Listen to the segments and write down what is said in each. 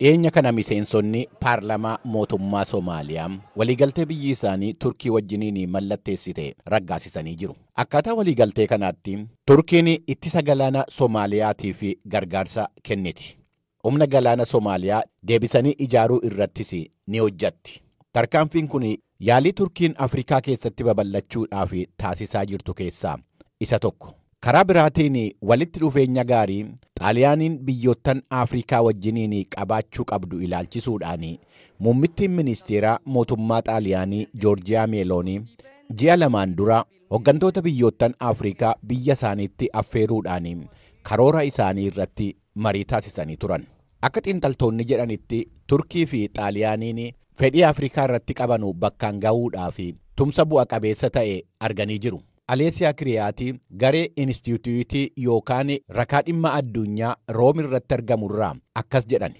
Dhiyeenya kana miseensonni paarlamaa mootummaa Somaaliyaa waliigaltee biyyi isaanii Turkii wajjiniin mallatteessite raggaasisanii jiru. Akkaataa waliigaltee kanaatti Turkiin ittisa galaana Somaaliyaatiif gargaarsa kenniti. Humna galaana Somaaliyaa deebisanii ijaaruu irrattis ni hojjatti. Tarkaanfiin kun yaalii Turkiin Afrikaa keessatti babal'achuudhaaf taasisaa jirtu keessaa isa tokko. Karaa biraatiin, walitti dhufeenya gaarii Xaaliyaaniin biyyoottan Afrikaa wajjiniin qabaachuu qabdu ilaalchisuudhaan, muummittiin ministeeraa mootummaa Xaaliyaanii Joorjiyaa Meeloonii ji'a 2n dura hooggantoota biyyoottan Afrikaa biyya isaaniitti affeeruudhaan karoora isaanii irratti marii taasisanii turan. Akka xiinxaltoonni jedhanitti, Turkii fi Xaaliyaaniin fedhii Afrikaa irratti qabanu bakkaan gahuudhaaf tumsa bu'a qabeessa ta'e arganii jiru. Aleesiyaa Kiriyaatii garee Inistituutii yookaan rakaa dhimma addunyaa Room irratti argamurraa akkas jedhan.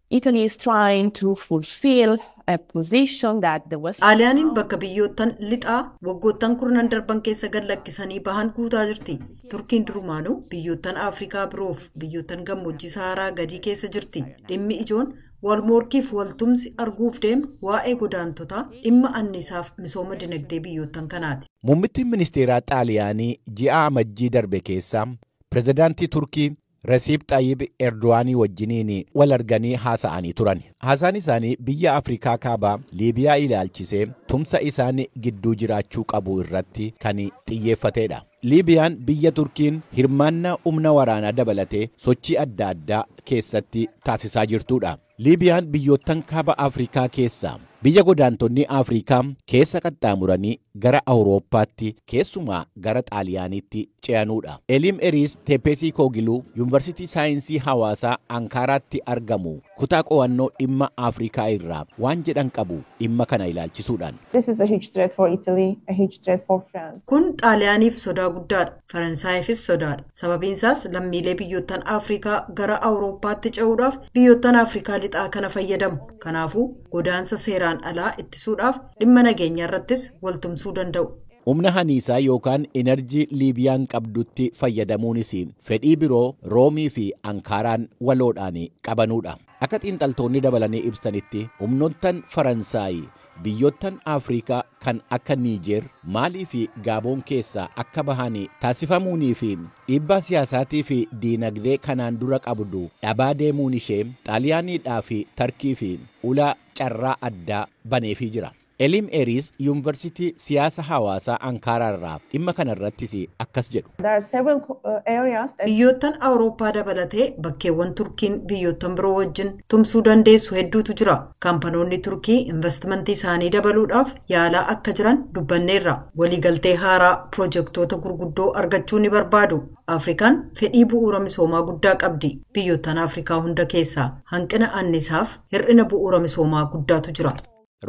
Italy is trying to fulfill a position that the West Xaaliyaaniin bakka biyyoottan lixaa waggoottan kurnan darban keessa gad lakkisanii bahan guutaa jirti. Turkiin durumaanuu biyyoottan Afrikaa biroof biyyoottan gammoojjii Saharaa gadii keessa jirti. Dhimmi ijoon wal morkiif waltumsi arguuf deemu waa'ee godaantotaa, dhimma annisaaf misooma dinagdee biyyoottan kanaati. Muummittiin ministeeraa Xaaliyaanii ji'a Amajjii darbe keessa pirezidaantii Turkii Resiip Xayyib Erdowaanii wajjiniin wal arganii haasa'anii turan. Haasaan isaanii biyya Afrikaa Kaabaa Liibiyaa ilaalchisee tumsa isaan gidduu jiraachuu qabu irratti kan xiyyeeffatedha. Liibiyaan biyya Turkiin hirmaannaa humna waraanaa dabalatee sochii adda addaa keessatti taasisaa jirtudha. Liibiyaan biyyoottan kaaba Afrikaa keessaa biyya godaantonni Afrikaa keessa qaxxaamuranii gara Awurooppaatti, keessumaa gara Xaaliyaaniitti ce'anudha. Elim Eriis Teeppeesii Koogiluu, Yuunivarsiitii Saayinsii Hawaasaa Ankaaraatti argamu, kutaa qo'annoo dhimma Afrikaa irraa waan jedhan qabu dhimma kana ilaalchisuudhaan. This is a huge threat for Italy, a huge threat for France. Kun Xaaliyaaniif sodaa guddaadha. Faransaayifis sodaadha. Sababiin isaas lammiilee biyyoottan Afrikaa gara Awurooppaatti ce'uudhaaf biyyoottan Afrikaa lixaa kana fayyadamu. Kanaafuu godaansa seeraan alaa ittisuudhaaf dhimma nageenyaa irrattis waltumsuu danda'u. Humna haniisaa yookaan enerjii Liibiyaan qabdutti fayyadamuunis fedhii biroo Roomii fi Ankaaraan waloodhaan qabanudha. Akka xiinxaltoonni dabalanii ibsanitti, humnoottan Faransaay biyyoottan Afrikaa kan akka Niijeer, Maalii fi Gaaboon keessaa akka bahan taasifamuunii fi dhiibbaa siyaasaatii fi diinagdee kanaan dura qabdu dhabaa deemuun ishee Xaaliyaaniidhaa fi Tarkii fi ulaa carraa addaa baneefii jira. Elim Eriis, Yuunivarsiitii Siyaasa Hawaasaa Ankaaraa irraa, dhimma kana irrattis akkas jedhu. There are several areas that Biyyoottan Awurooppaa dabalatee bakkeewwan Turkiin biyyoottan biroo wajjin tumsuu dandeessu hedduutu jira. Kaampanoonni Turkii investimentii isaanii dabaluudhaaf yaalaa akka jiran dubbanneerra. Waliigaltee haaraa pirojektoota gurguddoo argachuu ni barbaadu. Afrikaan fedhii bu'uura misoomaa guddaa qabdi. Biyyoottan Afrikaa hunda keessaa hanqina annisaaf hir'ina bu'uura misoomaa guddaatu jira.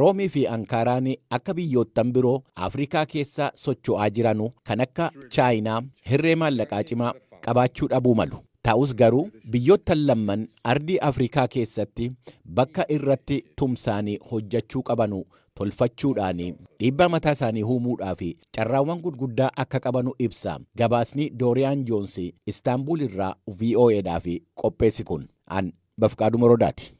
Roomii fi Ankaaraan akka biyyoottan biroo Afrikaa keessa socho'aa jiranu kan akka Chaayinaa hirree maallaqaa cimaa qabaachuu dhabuu malu. Ta'us garuu biyyoottan lamman ardii Afrikaa keessatti bakka irratti tumsaanii hojjechuu qabanu tolfachuudhaan dhiibbaa mataa isaanii uumuudhaa fi carraawwan gurguddaa akka qabanu ibsa. Gabaasni Dooriyaan Joonsi Istaanbul irraa VOAdhaaf qopheessi kun an Bafqaaduu Morodaati.